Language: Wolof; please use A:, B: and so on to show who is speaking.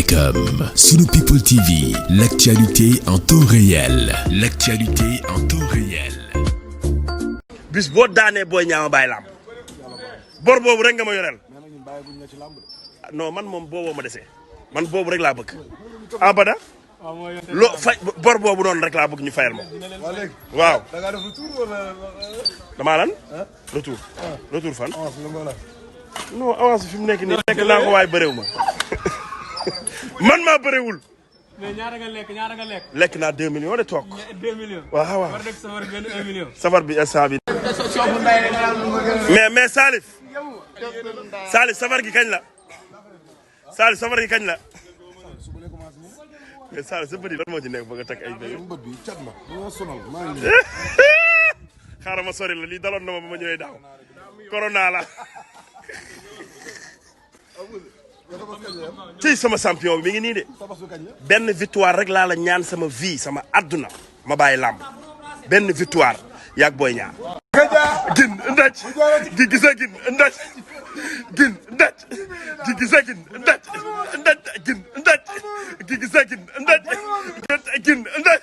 A: Sunupeople.com, Sunu People TV, l'actualité en temps réel. L'actualité en temps réel.
B: bis boo daanee Boy Niang ma bàyyi lamb bor boobu rek nga ma yoreel non man moom booboo ma desee man boobu rek laa bëgg abada loo fay bor boobu noonu rek laa bëgg ñu fayal ma waaw damaa lan retour fan non avance fi mu nekk nii nekk naa ko waaye bëréew ma man maa bëréewul
C: mais ñaata nga lekk
B: lekk naa 2 millions de toog
C: 2 millions
B: waaw
C: war rek safar gën 1 million
B: safar bi instant bi mais Salif safar gi kañ la Salif safar gi kañ la mais Salif sa bët yi lan moo ci nekk bëgg a teg ay
D: bët bi cat la dama sonal maa ngi
B: xaaral ma sori la lii daloon na ma ba ma ñëwee daaw corona la ci sama champion bi mi ngi nii de benn victoire rek laa la ñaan sama vie sama adduna ma bàyyi làmb benn victoire yaag Boy Niang gin ndaj gi gisa gin ndaj gin ndaj gi gisa gin ndaj ndaj gin ndaj gi gisa gin ndaj gin ndaj